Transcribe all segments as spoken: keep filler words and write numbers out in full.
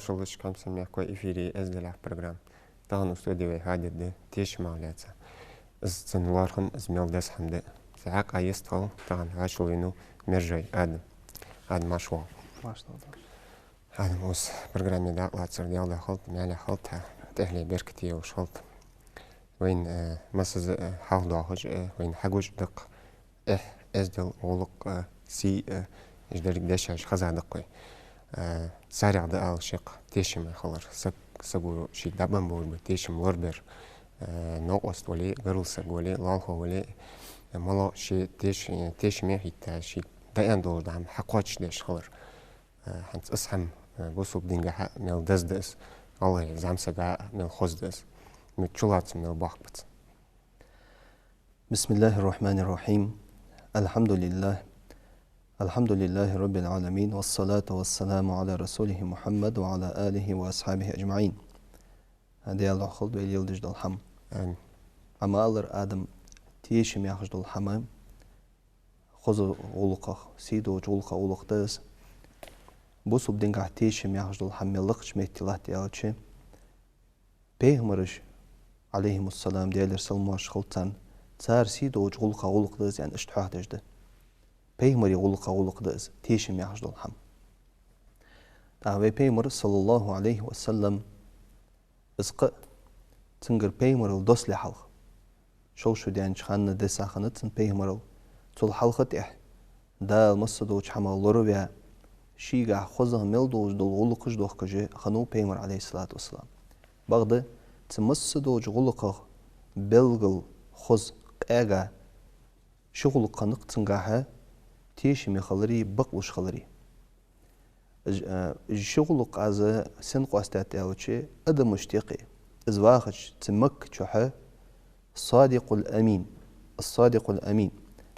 Маршал луш, хьамсара мехкахой, эфире «Эздел» яха программа. Тахан укх студе вай хьадергда тешамах лаьца. Из цун лоархӀам, из мел деза хӀама да. Са хьакъ а йистхила, тахан хьоашалгӀа венав Мержой Адам. Адам, марша воагӀалва. Маршал да. Адам, укх программе дакъа лацар Даьла духьа хилда, маьлехьа хилда, тӀехьале беркате йолаш хилда. Вайна, э, массаза, э, хьалхадоахаш, э, вайна хьагуш да-кх эхь, эздел, гӀулакх, э, сий, э, уж деррига дешаш хеза да-кх вай. Э, царех да ала ший-кх тешаме хилар. Саг, саго шийга дӀабенна болаш бола тешам лорабер. Э, новкъост вале, гаргара саг вале, лоалахо вале, э, мало ший теш-, э, тешаме хӀитта, шийга даьнна долаш дола хӀама хьакхоачашдеш хилар. Э, хӀанз из хӀама, э, бусалба дингахьа мел деза да из, гӀалгӀай зӀамсага мел хоза да из, мел чулоацам мел боккха ба цун. بسم الله الرحمن الرحيم. الحمد لله. الحمد لله رب العالمين. والصلاة والسلام على رسوله محمد وعلى آله وأصحابه أجمعين. Даьла духьа хилда вай леладеш дола хӀама. Амин. Ӏа ма аллара, Адам, тешам яхаш дола хӀама, хоза гӀулакхах, сий долча гӀулакхах гӀулакх да из. Бусалба дингахьа тешам яхаш дола хӀама мел лакхача метте латт аьлча, пайхамараш, Ӏалайхимуссалам, Даьлера салам-моаршал хилда царна, цар сий долча гӀулакхах гӀулакх да из аьнна, иштта хьоахадеш да. Пайхамара гӀулакхах гӀулакх да из, тешам яхаш дола хӀама. ТӀаккха вай пайхамар, саллаллахӀу Ӏалайхи ва саллам, из кхы а цунгара пайхамарал доссале хьалха, шовзткъа шу даьннача хана десса хиннад цун пайхамарал. Цул хьалха тӀехьа Дала массадолча хӀамах лораваь, шийгахьа хозагӀа мел долаш дола гӀулакхаш дохкаш хиннав пайхамар, Ӏалайхиссалату вассалам. Бакъда, цу массадолча гӀулакхах белггала, хоза, къаьга ши гӀулакх хиннад-кх цунгахьа: тешаме хилари, бакълуш хилари. Уж, э, уж ши гӀулакх Ӏа сенна къоастадаьд аьлча, адамашта юкъе из вахача цу Макка чухьа Садикъул Амин, ас-Садикъул Амин,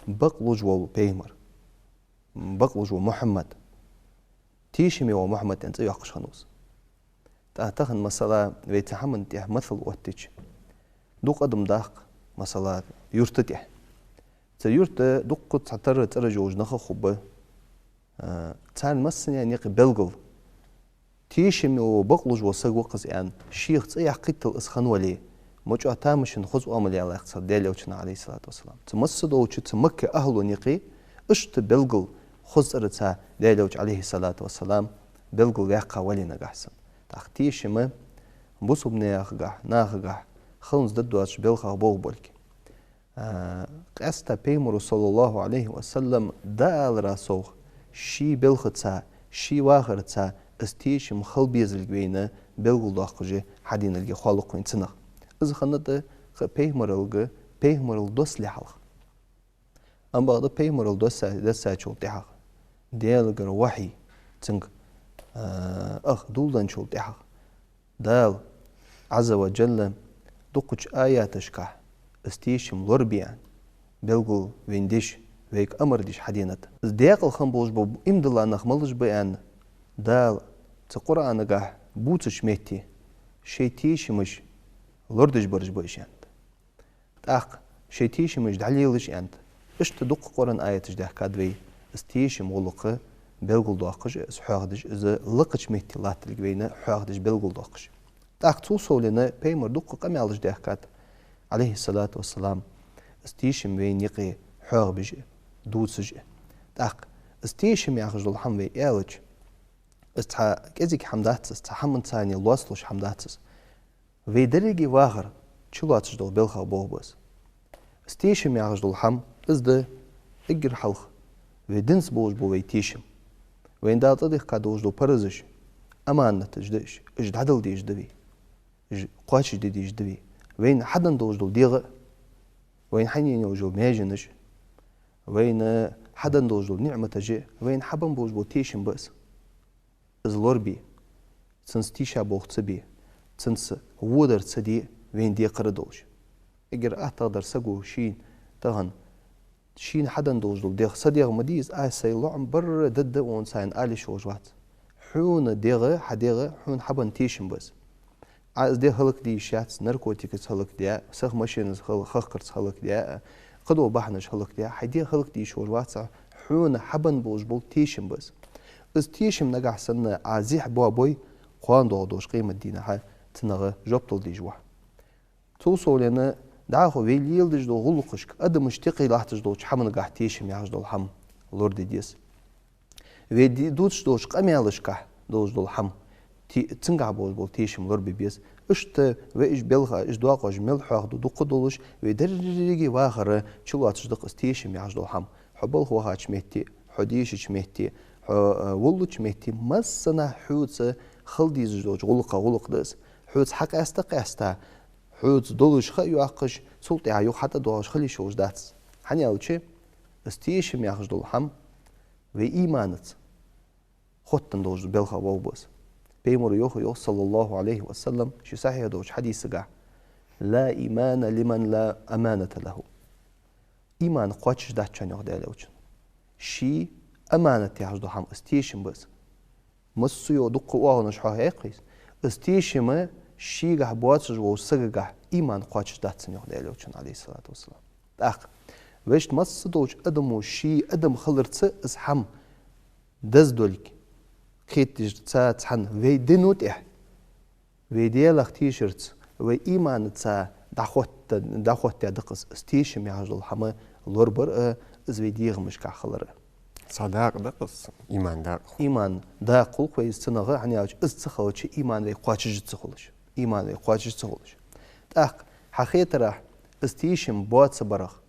бакълуш вола пайхамар, бакълуш вола Мухьаммад, тешаме вола Мухьаммад аьнна цӀи йоаккхаш хиннав из. ТӀаккха тахан, масала, вай цу хӀаман тӀа масал оттача, дукха адам да-кх, масала, юрта тӀа. Цу юрта дуккха цхьатарра цӀераш йолаш нах а хургба. Э, царна массанена юкъе белггала тешаме вола, бакълуш вола саг ва-кх из аьнна, шийх цӀи яьккхийтал из хинна вале, ма чӀоагӀа тамашийна хоза оамал яьлла-кх цар Даьла Элчана, Ӏалайхиссалату вассалам. Цу массадолча цу Макка ахӀлона юкъе иштта белггала хоза цӀерца Даьла Элча, Ӏалайхиссалату вассалам, белггала ваьккха вале нагахьа санна. ТӀаккха тешам бусалба нахагахьа, нахагахьа хиланза дӀадоацаш белхах болх болга. А, къаьстта пайхамаро, саллаллахӀу Ӏалайхи ва саллам, дӀаалара совгӀа, ший белхаца, ший вахарца из тешам хила безалга вайна белгалдоаккхаш хьаденалга хьоалукх вайна цунах. Из хиннад кхы пайхамаралга, пайхамарал доссале хьалха. Амма бакъда пайхамарал досса-, доссачул тӀехьагӀа, Даьлагара вахьий цунга, а, ах дулданчул тӀехьагӀа, Дала, Ӏазза ва Джалла, дукхача аяташкахьа из тешам лорабе аьнна, белггала вайна деш, вайга амар деш хьаденад. Из декъала хинна болаш бола иман дола нах малаш ба аьнна, Дала цу Къуръанагахьа бувцача метте шоай тешамаш лорадеш бараш ба уж аьннад. ТӀаккха шоай тешамаш дӀалелаш аьннад. Иштта дукха Къуръан аяташ даьхкад вай, из тешам гӀулакх белгалдоаккхаш, из хьоахадеш, из лакхача метте латталга вайна хьоахадеш, белгалдоаккхаш. ТӀаккха цул совгӀа пайхамара дукха къамаьлаш даьхкад, Ӏалайхиссалату вассалам, из тешам вайна юкъе хьоахабеш, дувцаш. ТӀаккха из тешам яхаш дола хӀама вай аьлча, из цхьа кӀезига хӀама дац из, цхьа хӀаманца лоацлуш хӀама дац из. Вай деррига вахар чулоацаш дола белхах болх ба из. Из тешам яхаш дола хӀама, из да эггара хьалха вай динца болаш бола вай тешам. Вайна Дала тӀадехка долаш дола паразаш, аманаташ да уж, уж дӀадала дезаш да вай, уж кхоачашде дезаш да вай. Вайна хьаденна долаш дола дегӀа а, вайна хьаенна йолаш йола маьженаш а, вайна хьаденна долаш дола ниӀматаш а, вайна хьабенна болаш бола тешам ба из. Из лорабе, цунца тийша болх ца бе, цунца водар ца де вайна декхар долаш. Эггара аттагӀа дар саго шийна тахан, шийна хьаденна долаш дола дегӀ, са дегӀ ма дий из, аз сай лоӀам барра дергда хьона цайна ала йиш йолаш вац. Хьона дегӀ, хьа дегӀ хьона хьабенна тешам ба из. Ӏа из де хӀалакде йиш яц, наркотикаца хӀалакде а, сиха машенаца хӀал-, хахкарца хӀалакде а, кхыдола бахьанаш хӀалакде а, хьай де хӀалакде йиш йолаш вац Ӏа, хьона хьабенна болаш бола тешам ба из. Из тешам нагахьа санна Ӏа зехьа боабой, кхоана доагӀаш долча къематдийнахьа цунах жоп дала дезаш ва хьо. Цул совгӀа, дӀахо вай леладеш дола гӀулакхашка, адамашта юкъе латташ долча хӀамангахьа тешам яхаш дола хӀама лораде деза. Вай ди-, дувцаш долча къамаьлашкахьа долаш дола хӀама, те-, цунгахьа болаш бола тешам лорабе беза. Иштта вай уж белха, уж доакъош мел хьоахаду дукха долаш, вай деррига вахара чулоацаш да-кх из тешам яхаш дола хӀама. Хьо балха вахача метте, хьо дешача метте, хьо, э, воллача метте, массанахьа хьоца хила дезаш долча гӀулакхех гӀулакх да из. Хьоца хьакъаьста, къаьста, хьоца долаш ха а йоаккхаш, цул тӀехьагӀа юха хьатӀадоагӀаш хила йиш йолаш дац. ХӀана аьлча, из тешам яхаш дола хӀама вай иманаца хоттаденна долаш да белха вов баз. Пайхамара йоах, йоах, صلى الله عليه وسلم, ший сахьихь долча хьадисагахьа: «لا إيمان لمن لا أمانة له». Иман кхоачаш дац цун, йоах Даьла Элчано. Ший аманат яхаш дола хӀама, из тешам ба из. Массайола дукха оагӀонаш хьоахаяьккхай из. Из тешам шийгахьа боацаш волча сагагахьа иман кхоачаш дац цун, йоах Даьла Элчано, عليه الصلاة والسلام. ТӀаккха вешта масса долча адамо ший адам хиларца из хӀама деза долга кхетадеш цхьана вай дино тӀехьа, вай Даьлах тешарца, вай иманаца дӀахотта-, дӀахоттадаь да-кх из, из тешам яхаш дола хӀама лорабар а, из вай дегӀамашкахьа хилар а. Цхьа дакъа да-кх из, иман дакъа. Иман дакъа хул-кх вай из цунах, хӀана аьлча из ца хилча иман вай кхоачаш ца хулаш. Иман вай кхоачаш ца хулаш. ТӀаккха хьа хетарахьа, из тешам боацабарах,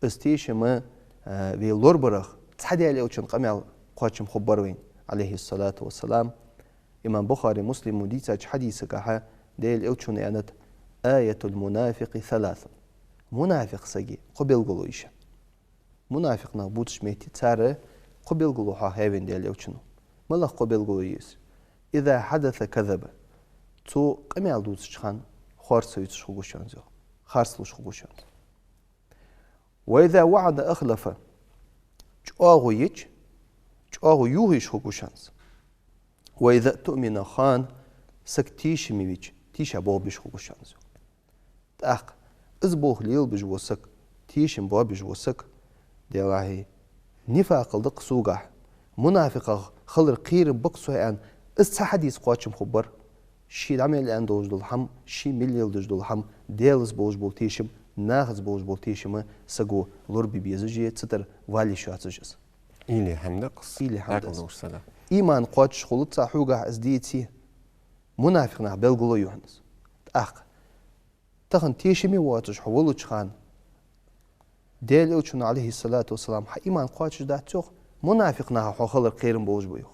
из тешам, э, вай лорабарах цхьа Даьла Элчан къамаьл кхоачам хургбар вайна, عليه الصلاة والسلام. Имам Бухари, Муслима дийцача хьадисагахьа Даьла Элчано аьннад: «آية المنافق ثلاث». Мунафикъ сага кхо белгало я шоана. Мунафикъ нах бувцача метте цар кхо белгало хьоахаяьй вайна Даьла Элчано. МалагӀа кхо белгало я из? «إذا حدث كذب». Цо къамаьл дувцача хана хорца вувцаш хургва шоана из, харц луш хургва шоана из. «وإذا وعد أخلف». ЧӀоагӀо йича, чӀоагӀо юхаеш хургва шоана из. «وإذا اؤتمن خان». Саг тешаме вича, тийшаболх беш хургва шоана из. ТӀаккха из болх лелабеш вола саг, тешам боабеш вола саг, делахьи, нифакъал да-кх согахьа, мунафикъах хилар кхерам ба-кх сона аьнна, из цхьа хьадис кхоачам хургбар. Ше дӀа мел аьнна долаш дола хӀама, ше мел леладеш дола хӀама, Даьлаца болаш бола тешам, нахаца болаш бола тешам саго лорабе безаш а, цу тӀара вала йиш йоацаш из. Уйла е хӀама да-кх из. Уйла е хӀама да из. Иман кхоачаш хулац хьогахьа из деце, мунафикъ наьха белгало я хьона из. ТӀаккха тахан тешаме воацаш хьо волча хана, Даьла Элчано, عليه الصلاة والسلام, хьа иман кхоачаш дац йоах, мунафикъ наха хьо хилар кхерам болаш ба йоах.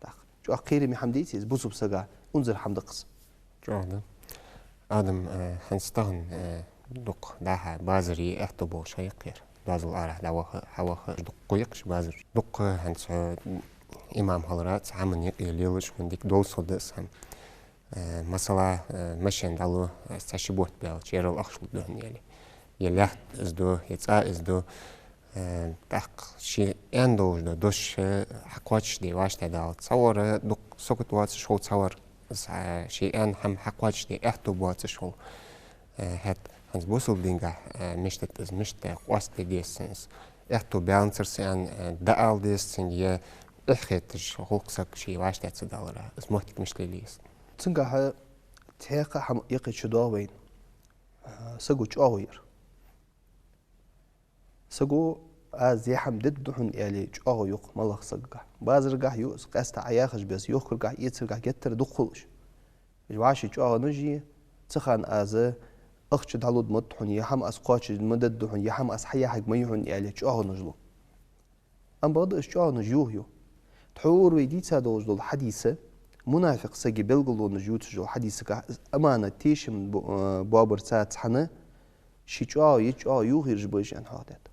ТӀаккха чӀоагӀа кхераме хӀама деций из, бусалба сага унзара хӀама да-кх из. ЧӀоагӀа да. Адам, э, хӀанз тахан, э, дукха дӀахо базар е аьттув болаш хьаяккхар. Доазол арахьа дӀаваха, хьаваха, дукха гӀо я-кх уж базараш. Дукха хӀанз, э, иман хиларца хӀаман юкъе лелаш, хӀана дика долаш хул да из хӀама. Э, масала, э, машен дӀалу, э, цхьа-ши бутт баьлча, ерал ахча лургда хьона аьле. Е лаьтта из ду, е цӀа из ду. Э, тӀаккха ше аьнна долаш дола дош, э, хьакхоачашде вӀаштӀехьадалац. Цхьавар дукха сокат воацаш хул, цхьавар из, э, ше аьнна хӀама хьакхоачашде аьттув боацаш хул. Э, хӀаьта хӀанз бусалба динагахьа, э, мишта да из, мишта къоастаде деза цунна из. Аьттув баьннабацар са аьнна, э, дӀаала деза цунга, е эхь хеташ гӀулакх саг ше вӀаштӀехьа ца далара, из моттиг мишта лелае еза? Цунгахьа цхьаькха хӀама юкъе чудоагӀа вайна. Э, саго чӀоагӀо яр. Саго, аз ер хӀама дергда хьона аьле, чӀоагӀо ю-кх малагӀча сагагахьа. Базарагахьа ю из, къаьстта Ӏа яхаш беса, йохкаргахьа, эцаргахьа геттара дукха хул уж. Уж вӀаший чӀоагӀонаш я, цу хана аз ахча дӀалургда ма да хьона, ер хӀама аз кхоачашде ма дергда хьона, ер хӀама аз хьаяхьаргма я хьона аьле, чӀоагӀонаш лу. Амма бакъда уж чӀоагӀонаш юха ю. Тхьовра вай дийца долаш дола хьадис, мунафикъ сага белгалонаш ювцаш йола хьадисагахьа, из аманат, тешам бо-, э, боабарца цхьана, ше чӀоагӀо йича, чӀоагӀо юхаераш ба уж аьнна хьоахадаьд.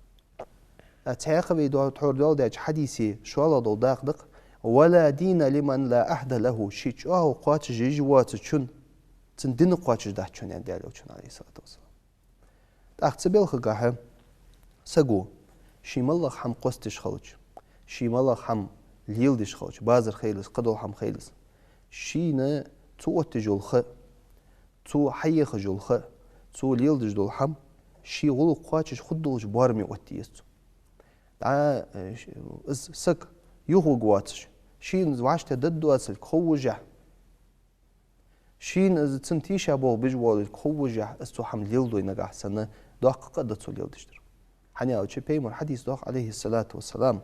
А цхьаькха вай до-, тхьовра доаладаьча хьадиса шоллагӀа дола дакъа да-кх: «ولا دين لمن لا عهد له». Ше чӀоагӀо кхоачашъеш воацачун, цун дин кхоачаш дац цун, аьннад Даьла Элчано, عليه الصلاة والسلام. ТӀаккха цу белхагахьа саго, ше малагӀа хӀама кхоастадеш хилча, ше малагӀа хӀама леладеш хилча, базар хийла из, кхыдола хӀама хийла из, шийна цо оттаеш йола ха, цо хьаехаш йола ха, цо леладеш дола хӀама, ший гӀулакх кхоачаш хургдолча боараме оттае еза цо. ДӀа, э, ш-, из саг юхаваргвоацаш, шийна из вӀаштӀехьадергдоацалга ховш, Шийна из цунна тийшаболх беш волга ховш, из цо хӀама леладой нагахьа санна, доккха къа да цо леладеш дар. ХӀана аьлча Пайхамара хьадис доагӀа, Ӏалайхи ссалату вассалам,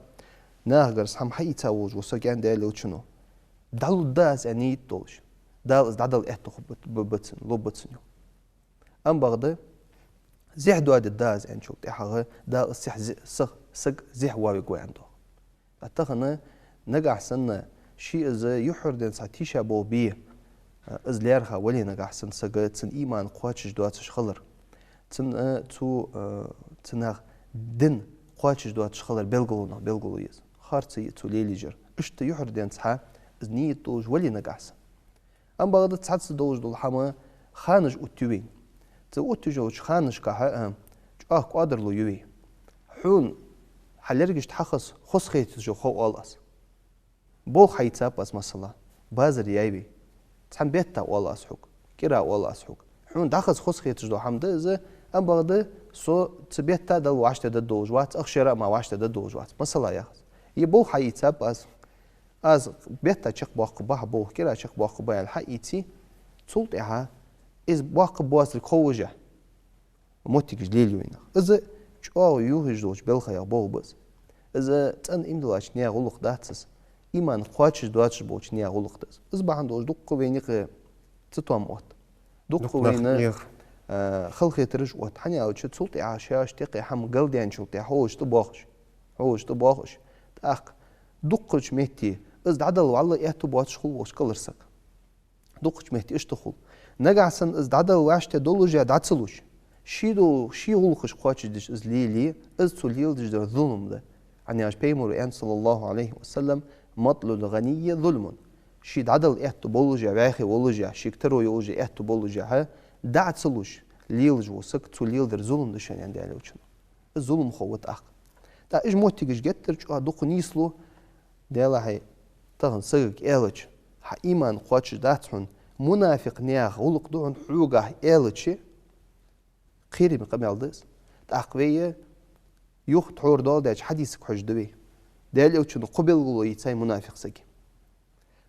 нахагара хӀама хьаийца волаш вола саг, аьннад Даьла Элчано, дӀалургда аз аьнна нийят долаш, Дала из дӀадала аьттув ба-, ба-, ба цунна, лу ба цунна, йоах. Амма бакъда, зехьа доадергда аз аьнначул тӀехьагӀа, Дала из сех-, зе-, саг, саг зехьа воавергва аьннад, йоах. ТӀаккха тахан нагахьа санна ший из юххьара денз хьа тийшаболх бе, из лаьрхӀа вале нагахьа санна сага, цун иман кхоачаш доацаш хилар, цун, цу, цу наха дин кхоачаш доацаш хилар белгалонех белгало я из. Харц я из цо лелаеш яр. Иштта юххьара денз хьа из нийят долаш вале нагахьа санна. Амма бакъда цхьацца долаш дола хӀама ханаш оттаю вайна. Цу оттаеш йолча ханашка хьа, а, чӀоагӀа кӀоадарло ю вай. Хьона хьа лергашта хьахеза хоза хеташ йола ха оал аз. Болх хьаийцаб аз, масала, базар яьй вай. Цхьан бетта оал аз хьога, кӀира оал аз хьога. Хьона дӀахеза хоза хеташ дола хӀама да из, амма бакъда со цу бетта Далла вӀаштӀехьдаргдолаш вац, ах шера а ма вӀаштӀехьдаргдолаш вац. Масала яхаш. Е болх хьаийцаб аз. Аз бетта чакхбоаккхаргба хьа болх, кӀира чакхбоаккхаргба аьнна хьаийце, цул тӀехьагӀа из боаккхаргбоацилга ховш моттигаш лелаю вайна. Из чӀоагӀа юхаеш долча балхех болх ба из. Из цӀена иман долча наьха гӀулакх дац из. Иман кхоачаш доацаш болча наьха гӀулакх да из. Из бахьан долаш дукха вайна юкъе цатоам отт. Дукха вайна, э, халахетараш отт. ХӀана аьлча цул тӀехьагӀа шоашта юкъе хӀама галдаьнначул тӀехьагӀа хьоаш тӀабоахаш. Хьоаш тӀабоахаш. ТӀаккха дукхача метте из дӀадала вӀалла аьттув боацаш хул волча кӀалхара сага. Дукхача метте иштта хул. Нагахьа санна из дӀадала вӀаштӀехьа долаш а дӀа ца луш, ший до-, ший гӀулакхаш кхоачашдеш из лелае, из цо леладеш дар зулам да. ХӀана аьлча Пайхамара аьннад, саллаллахӀу Ӏалайхи ва саллам: «مطل الغني ظلم». Ший дӀадала аьттув болаш а, вӀаьхий волаш а, шийга таро йолаш а, аьттув болаш а хьа, дӀа ца луш лелаш вола саг, цо леладер зулам да шоана, аьннад Даьла Элчано. Из зуламхо ва тӀаккха. ТӀаккха уж моттигаш геттара чӀоагӀа дукха нийслу, Даьлахьа, тахан сагага аьлча, хьа иман кхоачаш дац хьона, мунафикъ наьха гӀулакх да хьона хьога аьлча, кхераме къамаьл да из. ТӀаккха вай юха тхьовра доаладаьча хьадисага хьожаргда вай. Даьла Элчано кхо белгало йийцай мунафикъ сага.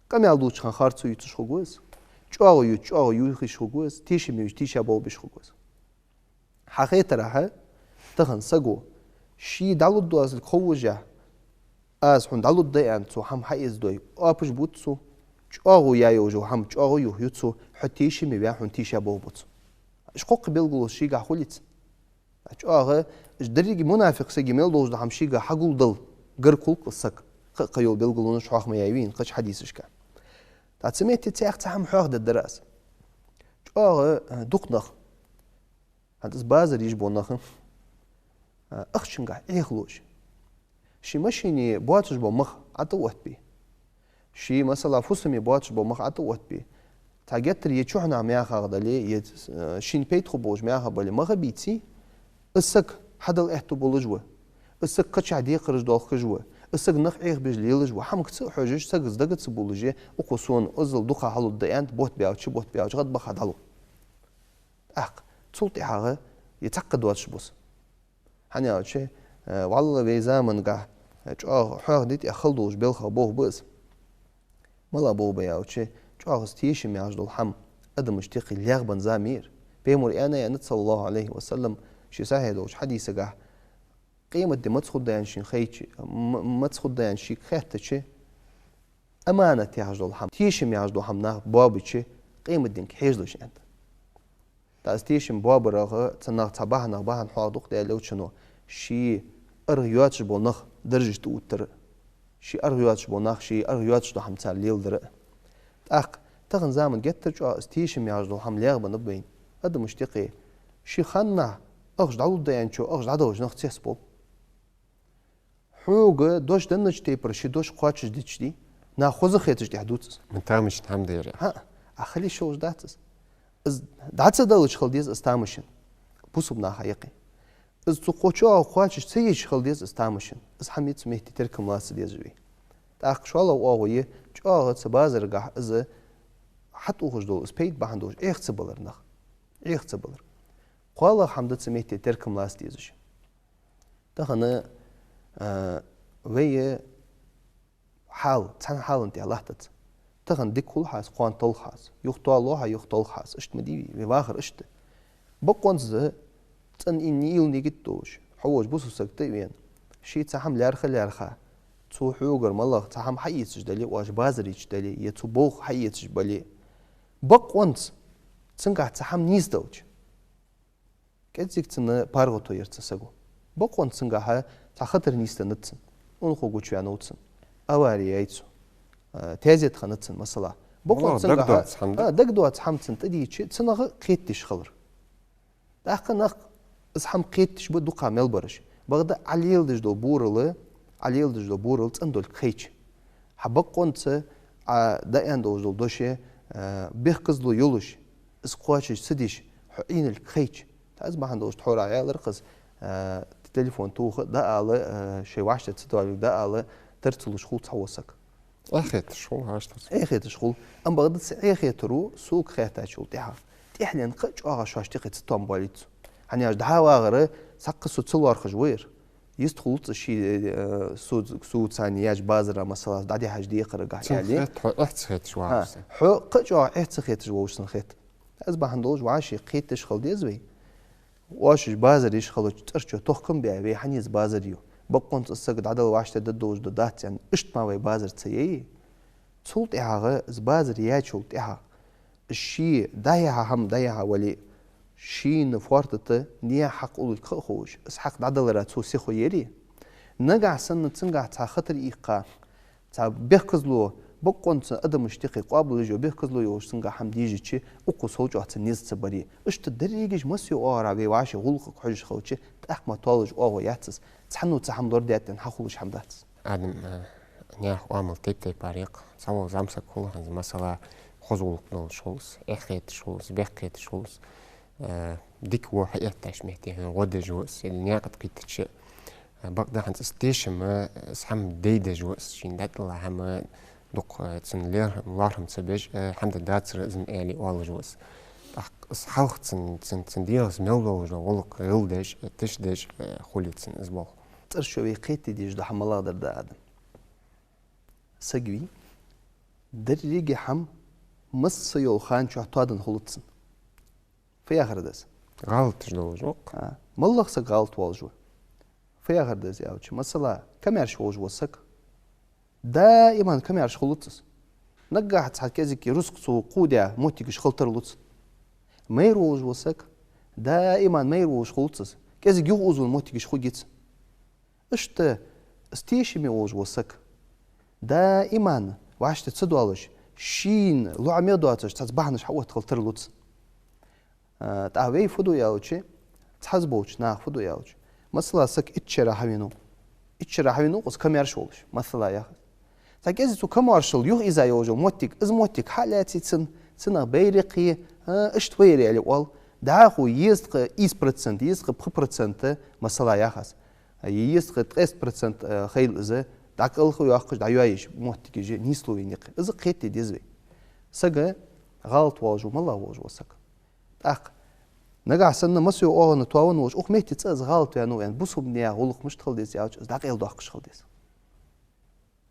Къамаьл дувцача хана харцо ювцаш хургва из, чӀоагӀо ювц, чӀоагӀо юхаеш хургва из, тешаме веш тийшаболх беш хургва из. Хьахетаргда хьа, тахан саго ший дӀалургдоацилга ховш а, аз хьона дӀалургда аьнна цо хӀама хьаэцадой, оапаш бувц цо, чӀоагӀо яь йолаш йола хӀама чӀоагӀо юхаю цо, хьо тешаме ваь, хьона тийшаболх бу цо. Уж кхоккха белгало шийгахьа хулий цун? ЧӀоагӀа уж деррига мунафикъ сага мел долаш дола хӀама шийгахьа хьагулдала гарга хул-кх из саг. Кхы а кхыйола белгалонаш хьоахамаяьй вайна кхыча хьадисашка. ТӀаккха цу метте цхьаькха цхьа хӀама хьоахадергдар аз. ЧӀоагӀа, э, дукха нах, хӀанз из базар еш бола нах, э, ахчангахьа Ӏехалуш, ший машина боацаш бола мах ӀотӀаоттабе, ший, масала, фусаме боацаш бола мах ӀотӀаоттабе, цхьа геттара е чухьнахьа мехах дале, е, э, шийна пайда хургболаш мехах бале, мах а бийце, из саг хьадала аьттув болаш ва, из саг кхычахьа декхараш доаллаш ва, из саг нах Ӏехабеш лелаш ва, хӀаманга ца а хьожаш, сагаца дага ца буллаш, укхо сона иззал дукха хьалургда аьнна, бутт баьлча, бутт баьлча гӀадбаха дӀалу. ТӀаккха цул тӀехьагӀа е цхьаккха доацаш бус. ХӀана аьлча, э, валлахӀи, вай замангахьа, э, чӀоагӀа хьоахаде тӀехьа хала долаш балхах болх ба из. МалагӀа болх ба аьлча, чӀоагӀа из тешам яхаш дола хӀама адамашта юкъе лаьгӀбенна зама я ер. Пайхамара аьнна а аьннад, саллаллахӀу Ӏалайхи ва саллам, ший сахьихь долча хьадисагахьа, къематди маца хургда аьнна шийна хайча, м-, маца хургда аьнна шийга хаьттача, аманат яхаш дола хӀама, тешам яхаш дола хӀама наха боабича, къематдийнга хьежалаш, аьннад. ТӀаккха из тешам боабарах цу наха цхьа бахьанех бахьан хьоахаду-кх Даьла Элчано: ший аргӀа йоацаш бола нах даржашта тӀаоттар а, ший аргӀа йоацаш бола нах ший аргӀа йоацаш дола хӀама цар леладар а. ТӀаккха тахан заман геттара чӀоагӀа из тешам яхаш дола хӀама лаьгӀбеннаб вайна. Адамашта юкъе ший ханнахьа ахча дӀалургда аьнначо ахча дӀадалаш нах цецбовл. Хьога дош деннача тайпара ший дош кхоачашдича дий, наха хоза хеташ тӀехьа дувц из. Тамашийна хӀама да ер. ХӀаа, а хила йиш йолаш дац из. Из дӀа ца далча хила деза из тамашийна бусалба наха юкъе. Из цу кхо чӀоагӀо кхоачаш ца еча хила деза из тамашийна. Из хӀама цу метте теркам лаца деза вай. ТӀаккха шоллагӀа оагӀув я, чӀоагӀа цу базарагахьа из хьатӀаухаш дола, из пайда бахьан долаш Ӏеха ца балар нах. Ӏеха ца балар. КхоалагӀа хӀама да цу метте теркам лаца дезаш. Тахан, а, вай хьал, цхьан хьала тӀа латтац. Тахан дика хул хьа из, кхоана талх хьа из. Юха тоалу хьа, юха талх хьа из. Иштта ма дий вай, вай вахар иштта. Бакъонца цӀена ийна нийла нигат долаш, хьо волча бусалба сага тӀа а вена, ше цхьа хӀама лаьрхӀа а лаьрхӀа, цо хьогара малагӀа цхьа хӀама хьаэцаш дале, оаш базар йича дале, е цо болх хьаэцаш бале, бакъонца цунгахьа цхьа хӀама нийсделча, кӀеззига цунна паргӀато яр цу саго. Бакъонца цунгахьа цхьа хатар нийсденнад цунна, унахо гучаваьннав цунна, авари яьй цун, а, тезета хиннад цунна, масала. Бакъонца ДагадоагӀа цхьа хӀама да? А, дагадоагӀа цхьа хӀама цунна тӀадийча, цунах кхетадеш хилар. ТӀаккха нах из хӀама кхетадеш ба дукха мел бараш. Бакъда Ӏалеладеш дола бурал, Ӏалеладеш дола бурал цӀена долга хайча. Хьа бакъонца Ӏа дӀааьнна долаш дола дош, а, бехказло йолаш, из кхоачаш ца деш, хьо Ӏийнилга хайча. ТӀаккха из бахьан долаш тхьовра аьлар-кх из, а, телефон тоха, дӀаала, а, шоай вӀаштӀехьа ца доаллилга дӀаала, тара ца луш хул цхьавола саг. Эхь хеташ хул, хьашташ. Эхь хеташ хул. Амма бакъда цу эхь хетаро сога хаьттачул тӀехьагӀа, тӀехьленна кхы а чӀоагӀа шоашта юкъе цатоам боалийт цо. ХӀана аьлча дӀавахар цхьаккха со ца лоархӀаш вар. Йистхулац ше, э, со, со царна яьча базара, масала, дӀадихьача декхарагахьа. Цунна аьле, хет, хьо эхь ца хеташ вахар са. ХӀа, хьо кхы а чӀоагӀа эхь ца хеташ волаш санна хет. Из бахьан долаш вӀаший кхетадеш хила деза вай. Оаш уж базар еш хилча, цӀерчо тохкам баь, вай хьанца базар ю? Бакъонца из саг дӀадала вӀаштӀехьа дергдолаш да, дац аьнна, иштта ма вай базар ца яй. Цул тӀехьагӀа из базар яьчул тӀехьагӀа, ше дӀаяхьа хӀама дӀаяхьа вале, шийна фоартата наьха хьакъ уллилга ха а ховш, из хьакъ дӀадалара цо сихо ярий? Нагахьа санна цунгахьа цхьа хатар ийккха, цхьа бехказло, бакъонца адамашта юкъе къоабалъеш йола бехказло йолаш цунгахьа хӀама дийжача, укхо сел чӀоагӀа цунна низ ца барий? Иштта дерригаш массайолча оагӀорахьа вай вӀаший гӀулакхага хьожаш хилча, тӀаккха ма тоалуш оагӀув яц из, цхьанне цхьа хӀама лорадаьд аьнна хьахулаш хӀама дац из. Адам, э, наьха оамал тайп-тайпара я-кх. Цхьавола зӀамсаг хул хӀанз, масала, хоза гӀулакх долаш хул из, эхь хеташ хул из, бехк хеташ хул из, э, дика-во хьаэттача метте хьона гӀо деш ва из, или наькъа тӀа кхийтача, э, бакъда хӀанз из тешам, э, из хӀама дайдеш ва из, шийна дӀатӀадилла хӀама дукха, э, цунна лер-, лоархӀам ца беш, э, хӀама да дацар из-м аьле оалаш ва из. ТӀаккха из хьалха цун, цун, цун дегӀаца мел долаш дола гӀулакх гӀелдеш, э, тишдеш, э, хулий цун из болх? ЦӀерчо вай кхетаде дезаш дола хӀама малагӀа дар да, Адам? Саг вий, деррига хӀама массайолча хана чухь тоаденна хулац цунна. Фу яхар да из? ГӀалаташ долаш ва-кх. А, моллагӀа саг гӀалат волаш ва. Фу яхар да из аьлча, масала, камаьрша волаш вола саг, даиман камаьрша хулац из. Наггахьа цхьа кӀезига рузкъа цо кхувдаь моттигаш хила тарлу цун. Майра волаш вола саг, даиман майра волаш хулац из. КӀезига юхаозавенна моттигаш хургья цун. Иштта из тешаме волаш вола саг, даиман вӀаштӀехьа ца доалаш, шийна лоӀаме доацаш цхьацца бахьанаш хьаотта хила тарлу цун. А, тӀаккха вай фу ду аьлча, цхьаза болча наха фу ду аьлча, масала, саг итт шера хьавенав. Итт шера хьавенав-кх из камаьрша волаш, масала яхаш. Цхьа кӀезига цу камаьршал юхаийза йолаш йола моттиг, из моттиг хьа а лаьце цун, цунах байракх е, а, иштта ва ер аьле оал. ДӀахо езткъа ийс процент, езткъа пхи процент, масала яхаш, е езткъа ткъест процент, а, хила из, дӀакӀалха йоаккхаш, дӀайоаеш моттигаш нийслу вайна юкъе. Из кхетаде деза вай. Саг гӀалат волаш ва, моллагӀа волаш вола саг. ТӀаккха нагахьа санна массайолча оагӀонна тоавенна волаш, укх метте цкъа из гӀалат ваьннав аьнна, бусалба наьха гӀулакх мишта хила деза аьлча, из дӀакъайладоаккхаш хила деза.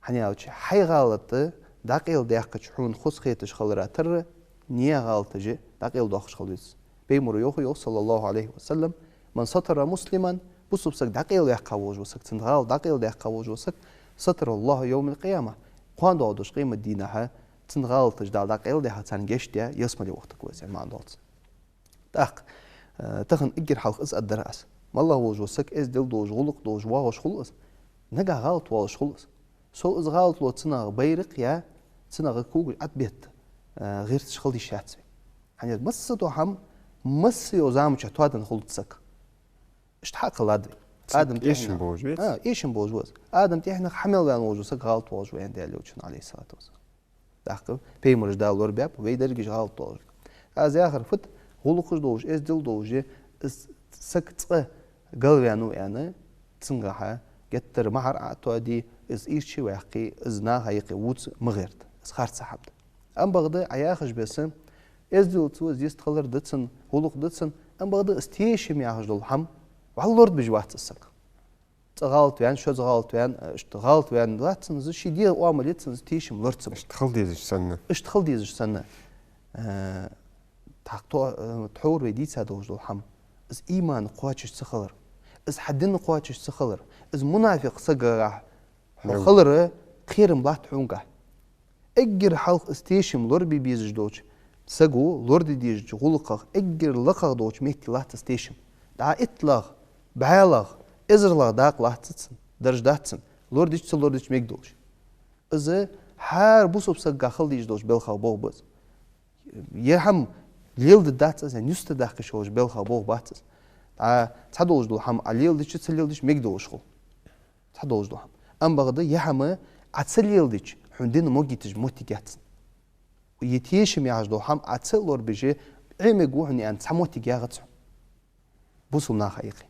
ХӀана аьлча, хьай гӀалат дӀакъайладаьккхача, хьона хоза хеташ хилара тарра, наьха гӀалаташ дӀакъайладоаккхаш хила деза. Пайхамара йоах, йоах, صلى الله عليه وسلم: «من ستر مسلما», бусалба саг дӀакъайладаьккха волаш вола саг, цун гӀалат дӀакъайладаьккха волаш вола саг, «ستره الله يوم القيامة», кхоана доагӀаш долча къематдийнахьа цун гӀалаташ Дала дӀакъайладаьккха, царна гешт даь, ялсмале вахийтаргва из, аьнна маӀан долаш. ТӀаккха, э, тахан эггара хьалха из аргдар аз. МоллагӀа волаш вола саг, эздел долаш, гӀулакх долаш воагӀаш хул из, нагахьа гӀалат воалаш хул из. Сол из гӀалат ло цунах байракх е, цунах когаш Ӏобетта, э, гӀерташ хила йиш яц вай. ХӀана аьлча массадола хӀама массайолча заман чухь тоаденна хулац саг. Иштта хьакхеллад вай. Адам тӀехьенах эшам болаш вац? А, эшам болаш ва из. Адам тӀехьенах хьа мел ваьнна волаш вола саг гӀалат воалаш ва аьннад Даьла Элчано, عليه الصلاة والسلام. ТӀаккха пайхамараш Дала лорабаьб, вай дерригаш гӀалат долаш. Аз яхар фуд, гӀулакхаш долаш, эздел долаш, из саг цкъа галваьннав аьнна, цунгахьа геттара махьар Ӏо а тоаде, из ийрча а ваьккхе, из наха юкъе вувца ма гӀерта. Из харца хӀама да. Амма бакъда Ӏа яхаш беса, эздел ца ва из, йистхилар да цун, гӀулакх да цун, амма бакъда из тешам яхаш дола хӀама вӀалла лорабеш вац из саг. Цкъа гӀалат ваьнна, шозза гӀалат ваьнна, иштта гӀалат ваьнна латташ санна, из ший дегӀа оамал яц цун, из тешам лора цунна. Иштта хила дезаш санна. Иштта хила дезаш санна. Э, тхьа-, э, тхьовра вай дийца долаш дола хӀама. Из иман кхоачаш ца хилар. Из хьа дин кхоачаш ца хилар. Из мунафикъ сагагахьа хьо хилар кхерам латт хьунгахьа. Эггара хьалха из тешам лорабе безаш долча саго лораде дезача гӀулакхах эггара лакхагӀа долча метте латт из тешам. ДӀа итталагӀа, бӀаьлагӀа, эзарлагӀа дакъа латт цун, дарж дац цун, лорадича, ца лорадича мегаш долаш. Из хӀара бусалба сагагахьа хила дезаш долча белхах болх ба из. Ер хӀама леладергдац из, е юстадаккха йиш йолаш белхах болх бац из. ДӀа цхьа долаш дола хӀама Ӏа леладича, ца леладича мегаш долаш хул. Цхьа долаш дола хӀама. Амма бакъда ер хӀама Ӏа ца леладича, хьона дин могийташ моттиг яц цун. Ер тешам яхаш дола хӀама Ӏа ца лорабеш, Ӏемег ва хьона аьнна цхьа моттиг ягӀац хьона бусалба наха юкъе.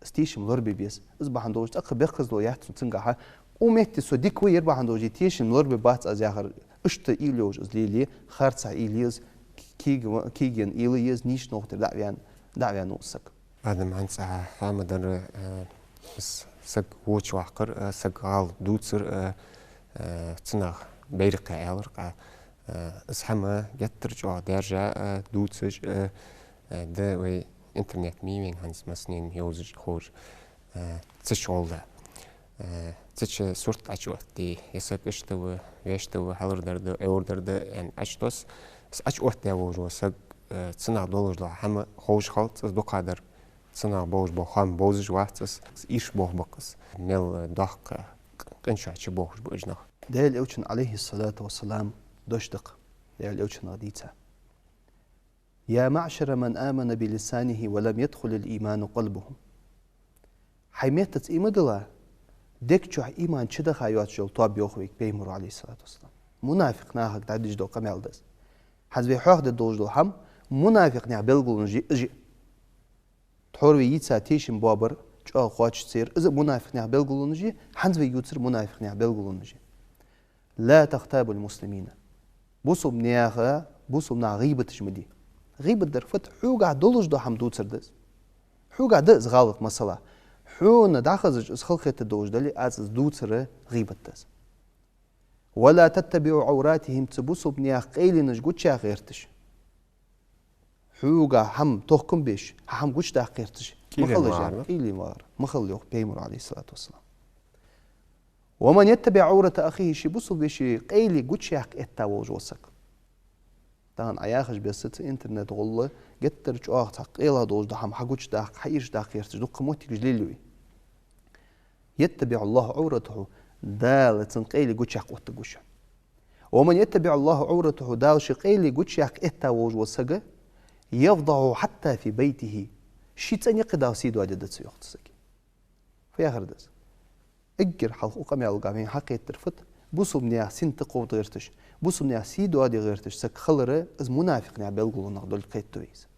Из тешам лорабе беза. Из бахьан долаш цӀаккха бехказло яц цунгахьа. Укх метте со дика ва, ер бахьан долаш ер тешам лорабе бац аз яхар, иштта уйла йолаш из лелае, харцахьа уйла е из, кег-, кегийна уйла е из, нийсача новкъа тӀера дӀа а ваьнна, дӀа а ваьнна ва из саг. Адам, хӀанз хьа хӀама дар, э, из саг воча ваккхар, э, саг гӀалат дувцар, э, э, цунах байракха аьлар, къа, э, из хӀама геттара чӀоагӀа даьржа, э, дувцаш, э, э, да вай интернет ма йий вайна хӀанз массанена йовзаш, ховш, э, цу чу гӀолла. Э, цу чу сурт Ӏочуоттаде, ер саг иштта ва, вешта ва, хьалар дар да, Ӏуйра дар да аьнна Ӏочутосс. Из Ӏочуоттадаь волаш вола саг, э, цунах долаш дола хӀама ховш хилац, из дукхагӀдар цунах болаш бола хоам бовзаш вац из, из ирча болх ба-кх из. Мел доккха къин чу чубохаш ба уж нах. Даьла Элчан, Ӏалайхи ссалату вассалам, дош да-кх Даьла Элчанах дийца: «يا معشر من آمن بلسانه ولم يدخل الإيمان قلبه». Хьай меттаца иман дилла, дег чу иман чудаха йоацаш йола тоаба, йоах вайга Пайхамаро, Ӏалайхи ссалату вассалам. Мунафикъ нахага дӀадеш дола къамаьл да из. ХӀанз вай хьоахадергдолаш дола хӀама мунафикъ наьха белгалонаш я уж. Тхьовра вай йийца тешам боабар, чӀоагӀа кхоачаш ца яр, из а мунафикъ наьха белгалонаш я, хӀанз вай ювцар мунафикъ наьха белгалонаш я. «لا تغتابوا المسلمين». Бусалба наьха, бусалба наьха гӀийбаташ ма де. ГӀийбат дар фуд? Хьогахьа долаш дола хӀама дувцар да из. Хьогахьа да из гӀалат, масала. Хьона дӀахезача из халахетаргдолаш дале, аз из дувцар гӀийбат да из. «ولا تتبعوا عوراتهم», цу бусалба наьха къайленаш гучаяккха гӀерташ. Хьогахьа хӀама тохкам беш, хьа хӀама гучадаккха гӀерташ. Ма хила уж, кӀийленвар. КӀийленвар ма хила, йоах Пайхамаро, Ӏалайхи ссалату вассалам. «ومن يتبع عورة أخيه», ший бусалба веший къайле гучаяккха этта волаш вола саг. Тахан Ӏа яхаш беса цу интернет гӀолла геттара чӀоагӀа цхьа къайлагӀа долаш дола хӀама хьагучадаккха, хьаирчадаккха гӀерташ дукха моттигаш лелаю. «يتبع الله عورته», Дала цун къайле гучаяккха оттаргва шоана. «ومن يتبع الله عورته», Дала ший къайле гучаяккха этта волаш вола саг, «يفضحه حتى في بيته», ший цӀен юкъе Дала сий доадергда цо, йоах цу сага. Фу яхар да из? Эггара хьалха укх къамаьлагахьа вайна хьакхетар фуд? Бусалба наьха синтта кховда гӀерташ, бусалба наьха сий доаде гӀерташ саг хилар, из мунафикъ наьха белгалонех долга кхетаду вай из.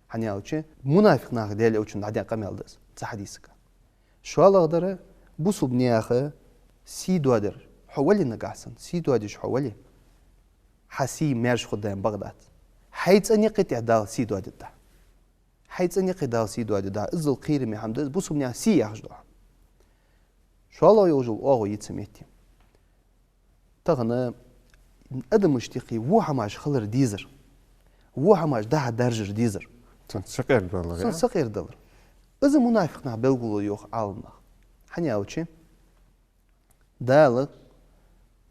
ХӀана аьлча, мунафикъ нахага Даьла Элчано дӀадаь къамаьл да из цу хьадисага. ШоллагӀдар, бусалба наьха сий доадар. Хьо вале нагахьа санна, сий доадеш хьо вале, хьа сий маьрша хургда аьнна бакъ дац. Хьай цӀен юкъе тӀехьа Дала сий доадергда. Хьай цӀен юкъе Дала сий доадергда. Иззал кхераме хӀама да из, бусалба наьха сий яхаш дола хӀама. ШоллагӀа йолаш йола оагӀув я цу метте. Тахан адамашта юкъе во хӀамаш хилар дезар. Во хӀамаш дӀа-хьа даржар дезар. Цунца сакъердалар. Цунца сакъердалар. Из мунафикъ наьха белгало я, йоах Ӏаламнаха. ХӀана аьлча, Дала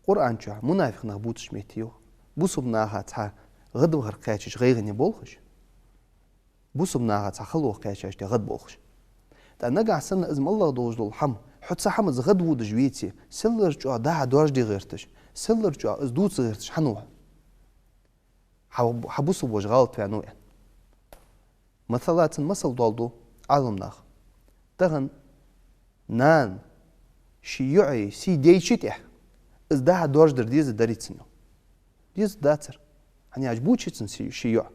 Къуръан чу мунафикъ нах бувцача метте йоах: бусалба наха цхьа гӀадвахар кхаьчача гӀайгӀане болхаш, бусалба наха цхьа хало кхаьчача тӀа гӀадболхаш. ТӀаккха нагахьа санна из моллагӀа долаш дола хӀама, хьо цу хӀамаца гӀадводаш веце, селлара чӀоагӀа дӀа-хьа доаржаде гӀерташ, селлара чӀоагӀа из дувца гӀерташ хӀана ва хьо? Хьа, хьа бусалба воша гӀалатваьннав аьнна. Масала, цун масал доаладу Ӏаламнаха. Тахан нана ший йоӀа сий дайча тӀехьа, из дӀа-хьа доаржадар дезаргдарий цунна? Дезаргдацар. ХӀана аьлча бувций цунна ший, ший йоӀ?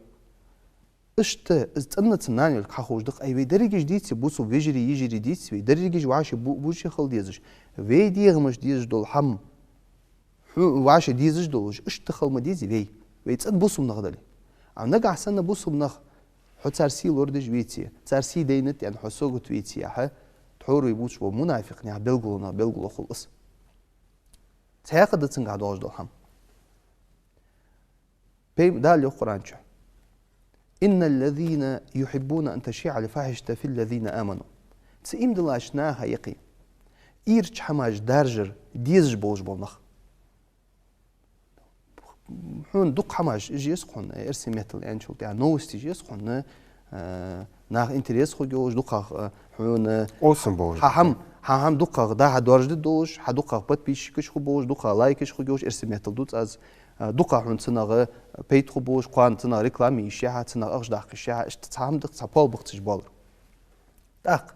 Иштта из цӀена цун нана йолга хьаховш да-кх. Ай, вай дерригаш дийций, бусалба вежарий, йижарий дийций вай, дерригаш вӀаши бу-, бувцаш хила дезаш. Вай дегӀамашта дезаш дола хӀама хьу-, вӀаши дезаш долаш, иштта хила ма дезий вай, вай цӀена бусалба нах дале. Амма нагахьа санна бусалба нах, хьо цар сий лорадеш веце, цар сий дайнад аьнна хьо сагот веце яхьа, Ӏуйре бувцаш бола мунафикъ наьха белгалонех белгало хул из. Цхьаькха да цунгахь доагӀаш дола хӀама. Пай-, Дала йоах Къуръан чу: «إن الذين يحبون أن تشيع الفاحشة في الذين آمنوا». Цу ийман диллача наха юкъе ийрча хӀамаш даржар дезаш болаш бола нах. Хьона дукха хӀамаш из еза хьона, эрсий меттала аьнначул тӀехьа новости из еза хьона, э, наха интерес хургйолаш, дукхагӀа, э, хьона къовсам болаш. Хьа хӀама, хьа хӀама дукхагӀа дӀа-хьа доаржадергдолаш, хьа дукхагӀа подписчикаш хургболаш, дукхагӀа лайкаш хургйолаш, эрсий меттала дувц аз, э, дукхагӀа хьона цунах, э, пайда хургболаш, кхоана цунах реклама йиш я хьа, цунах ахча даккха йиш я хьа, иштта цхьа хӀама да-кх, цхьа пол ба-кх цу чу боалар. ТӀаккха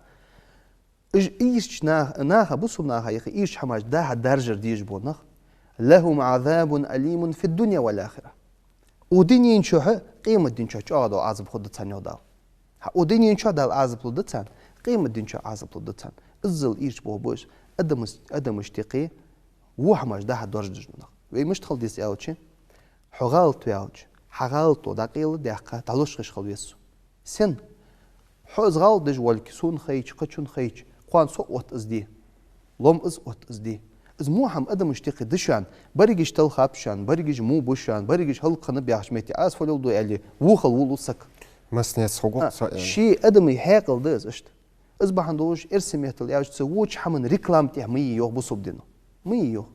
Уж ийрча нах-, наха, бусалба наха юкъе ийрча хӀамаш дӀа-хьа даржар дезаш бола нах. «لهم عذاب أليم في الدنيا والآخرة». Укх дунен чухь а, къематден чухь а чӀоагӀа дола Ӏазап хургда царна, йоах Дала. ХӀа, укх дунен чухь Дала Ӏазап лургда царна, къематден чухь Ӏазап лургда царна. Иззал ийрча болх ба уж, адамаш, адамашта юкъе во хӀамаш дӀа-хьа доаржадеш дола нах. Вай мишта хила деза аьлча, хьо гӀалат ваьлча, хьа гӀалато дӀакъайла а даьккха, дӀалуш хиш хила веза со. Сен? Хьо из гӀалат деш волга, сона хайча, кхычунна хайча, кхоана со а отт из де. Лом из отт из де. Из во хӀама адамашта юкъе да шоана, берригаш талхаб шоана, берригаш во ба шоана, берригаш хӀалакхиннаб яхача метте, аз фу леладу аьле, вохал волу саг. Массанеца хургва-кх со аьнна. Ший адамий хьаькъал да из иштта. Из бахьан долаш, эрсий меттала аьлча, цу воча хӀаман реклама тӀехь ма е, йоах, бусалба дино. Ма е, йоах.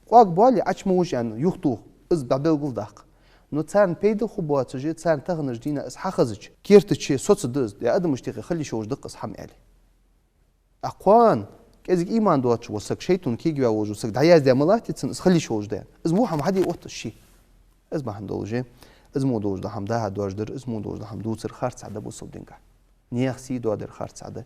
КъоагӀа боале, Ӏочу ма вужа аьнна, юхатоха, из дӀабелгалдаьккха. Но царна пайда хургбоацаш, царна таханарча дийнахьа из хьахезача, кертаче соцаргда из, е адамашта юкъе хила йиш йолаш да-кх из хӀама аьле. А кхоана кӀезига иман доацаш вола саг, шайтӀо кегаваь волаш вола саг дӀаяздаь ма латтий цунна, из хила йиш йолаш да аьнна. Из во хӀама хьаде отт из ший. Из бахьан долаш, из мо долаш дола хӀама дӀа-хьа доаржадар, из мо долаш дола хӀама дувцар харцахьа да бусалба динагахь. Наьха сий доадар харцахьа да,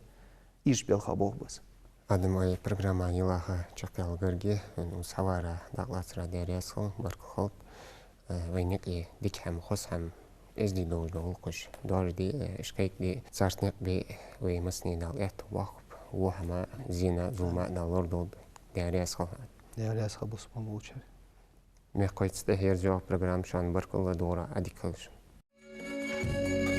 ийрча балха болх ба из. Адам, вай программа йилла чакхъяьлла гарга, вайна укхаза хьаварах дакъа лацарах Даьла раьза хилва, баркал хилда. Э, вайна юкъе дика хӀама, хоза хӀама, эздий долаш дола гӀулакхаш доаржаде, э, уж кхайкаде, царца никъ бе, вай массане Дала аьттув боаккхалба, во хӀама, зина, зулам а Дала лорадолда. Даьла раьза хилва. Даьла раьза хилва, бусалба болчарех. Мехкахой, цу тӀа хьерзайоагӀа программа шоана, баркал ладувгӀарах, Ӏадика хийла шун.